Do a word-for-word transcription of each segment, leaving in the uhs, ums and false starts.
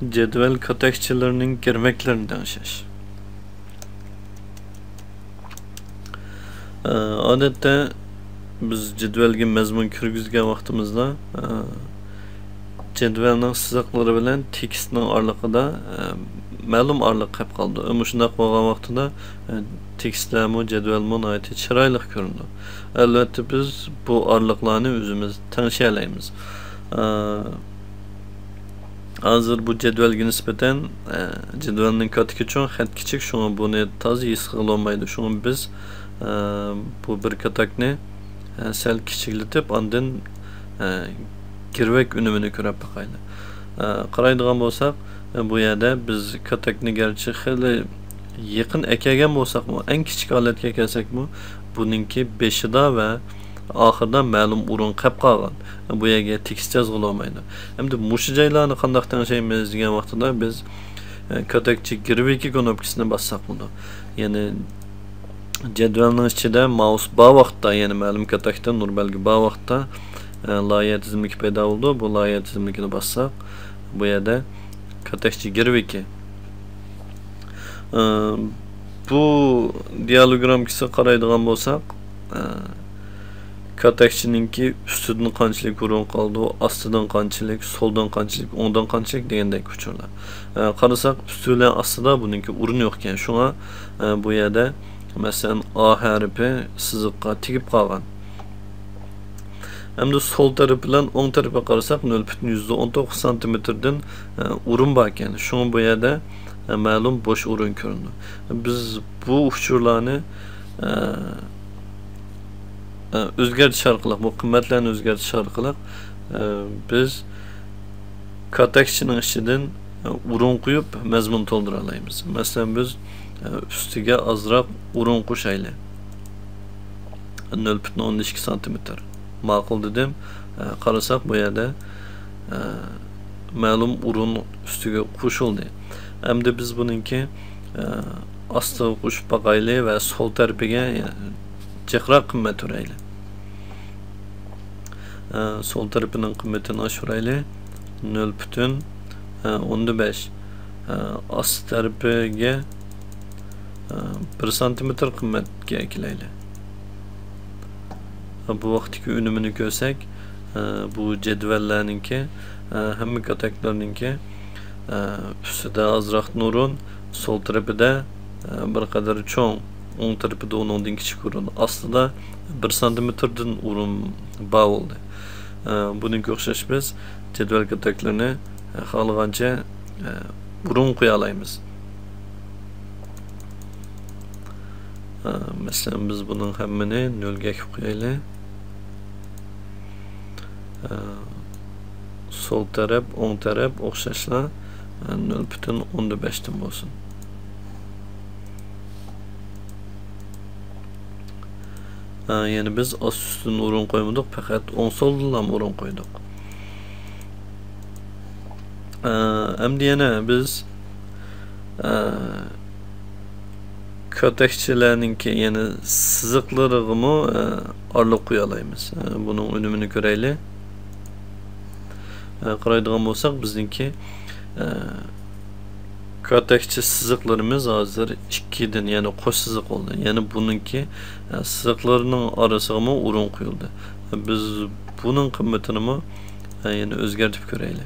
جەدۋەل كاتەكچىلىرىنىڭ گىرۋەكلىرىنى تەڭشەش. ئادەتتە بىز جەدۋەلگە مەزمۇن كىرگۈزگەن ۋاقتىمىزدا، جەدۋەلنىڭ سىزىقلىرى بىلەن تېكىستنىڭ ئارىلىقىدا مەلۇم ئارىلىق قېلىپ قالىدۇ. مۇشۇنداق بولغان ۋاقتىدا تېكىستلەرمۇ، جەدۋەلمۇ ناھايىتى چىرايلىق كۆرۈنىدۇ. ئەلۋەتتە، بىز بۇ ئارىلىقلارنى ئۆزىمىز تەڭشىيەلەيمىز. ھازىر بۇ جەدۋەلگە نىسبەتەن، ئە، جەدۋەلنىڭ كاتىكى چوڭ، خەت كىچىك، شۇڭا بۇنى تازا ھېس قىلالمايدۇ. شۇڭا بىز، ئە، بۇ بىر كاتاكنى، ئە، سەل كىچىكلىتىپ، ئاندىن، ئە، گىرۋەك ئۈنۈمىنى كۆرۈپ باقايلى. ئە، قارايدىغان بولساق، ئە، بۇ يەردە بىز كاتاكنى گەرچە خېلى يېقىن ئەكەلگەن بولساقمۇ، ئەڭ كىچىك ھالەتكە كەلسەكمۇ، بۇنىڭكى بېشىدا ۋە ئاخىرىدا مەلۇم ئورۇن قېلىپ قالغان. بۇ يەرگە تېكىست يازغىلى بولمايدۇ. ئەمدى مۇشۇ جايلارنى قانداق تەڭشەيمىز دېگەن ۋاقتىدا بىز، ئە، كاتەكچە گىرۋىكى كۇنۇپكىسىنى باسساق بولىدۇ. يەنى جەدۋەلنىڭ ئىچىدە مائۇس بار ۋاقىتتا، يەنى مەلۇم كاتەكتە نۇر بەلگە بار ۋاقىتتا، ئە، لايىھە تىزىملىكى پەيدا بولىدۇ. بۇ لايىھە تىزىملىكىنى باسساق، بۇ يەردە كاتەكچە گىرۋىكى. ئە، بۇ دىئالوگ رامكىسىغا قارايدىغان بولساق، ئە، كاتەكچىنىڭكى ئۈستىدىن قانچىلىك ئورۇن قالىدۇ، ئاستىدىن قانچىلىك، سولدىن قانچىلىك، ئوڭدىن قانچىلىك دېگەندەك ئۇچۇرلار. ئە، قارىساق، ئۈستى بىلەن ئاستىدا بۇنىڭكى ئورۇن يوقكەن. شۇڭا، ئە، بۇ يەردە، مەسىلەن، ئا ھەرپى سىزىققا تېگىپ قالغان. ئەمدى سول تەرەپ بىلەن ئوڭ تەرەپكە قارىساق، نۆل پۈتۈن يۈزدە ئون توققۇز سانتىمېتىردىن، ئە، ئورۇن باركەن. شۇڭا بۇ يەردە، ئە، مەلۇم بوش ئورۇن كۆرۈنىدۇ. بىز بۇ ئۇچۇرلارنى، ئە، ئە، ئۆزگەرتىش ئارقىلىق، بۇ قىممەتلەرنى ئۆزگەرتىش ئارقىلىق، ئە، بىز كاتەكچىنىڭ ئىچىدىن، ئە، ئورۇن قويۇپ مەزمۇن تولدۇرالايمىز. مەسىلەن، بىز، ئە، ئۈستىگە ئازراق ئورۇن قوشايلى. نۆل پۈتۈن ئوندىن ئىككى سانتىمېتىر. ماقۇل دېدىم. ئە، قارىساق، بۇ يەردە، ئە، مەلۇم ئورۇن ئۈستىگە قوشۇلدى. ئەمدى بىز بۇنىڭكى، ئە، ئاستىغا قوشۇپ باقايلى ۋە سول تەرىپىگە، ئە، جىقراق قىممەت بېرەيلى. ئە، سول تەرىپىنىڭ قىممىتىنى ئاشۇرايلى. نۆل پۈتۈن، ئە، ئوندىن بەش. ئە، ئاستى تەرىپىگە، ئە، بىر سانتىمېتىر قىممەتكە ئەكېلەيلى. بۇ ۋاقىتتىكى ئۈنۈمىنى كۆرسەك، ئە، بۇ جەدۋەللەرنىڭكى، ئە، ھەممە كاتەكلەرنىڭكى، ئە، ئۈستىدە ئازراق ئورۇن، سول تەرىپىدە، ئە، بىر قەدەر چوڭ، ئوڭ تەرىپىدە ئۇنىڭدىن كىچىك ئورۇن، ئاستىدا بىر سانتىمېتىردىن ئورۇن بار بولدى. ئە، بۇنىڭغا ئوخشاش بىز جەدۋەل كاتەكلىرىنى، ئە، خالىغانچە، ئە، ئورۇن قويالايمىز. ئە، مەسىلەن، بىز بۇنىڭ ھەممىنى نۆلگە ئەكىپ قويايلى. ئە، سول تەرەپ، ئوڭ تەرەپ ئوخشاشلا، ئە، نۆل پۈتۈن ئوندىن بەشتىن بولسۇن. ئە، يەنى بىز ئاستى ئۈستىدىن ئورۇن قويمىدۇق، پەقەت ئوڭ سولدىنلا ئورۇن قويدۇق. ئە، ئەمدى يەنە بىز، ئە، كاتەكچىلەرنىڭكى، يەنى سىزىقلىرىغىمۇ، ئە، ئارىلىق قويالايمىز. ئە، بۇنىڭ ئۈنۈمىنى كۆرەيلى. ئە، قارايدىغان بولساق، بىزنىڭكى، ئە، كاتەكچە سىزىقلىرىمىز ھازىر ئىككىدىن، يەنى قوش سىزىق بولدى. يەنى بۇنىڭكى، ئە، سىزىقلىرىنىڭ ئارىسىغىمۇ ئورۇن قويۇلدى. بىز بۇنىڭ قىممىتىنىمۇ، ئە، يەنە ئۆزگەرتىپ كۆرەيلى.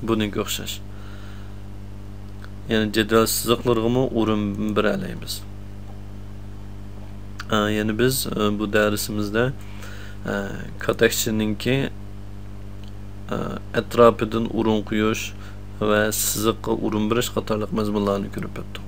بۇنىڭغا ئوخشاش. يەنى جەدۋەل سىزىقلىرىغىمۇ ئورۇن بېرەلەيمىز. ئە، يەنى بىز، ئە، بۇ دەرسىمىزدە، ئە، كاتەكچىنىڭكى، ئە، ئەتراپىدىن ئورۇن قويۇش ۋە سىزىققا ئورۇن بېرىش قاتارلىق مەزمۇنلارنى كۆرۈپ ئۆتتۇق.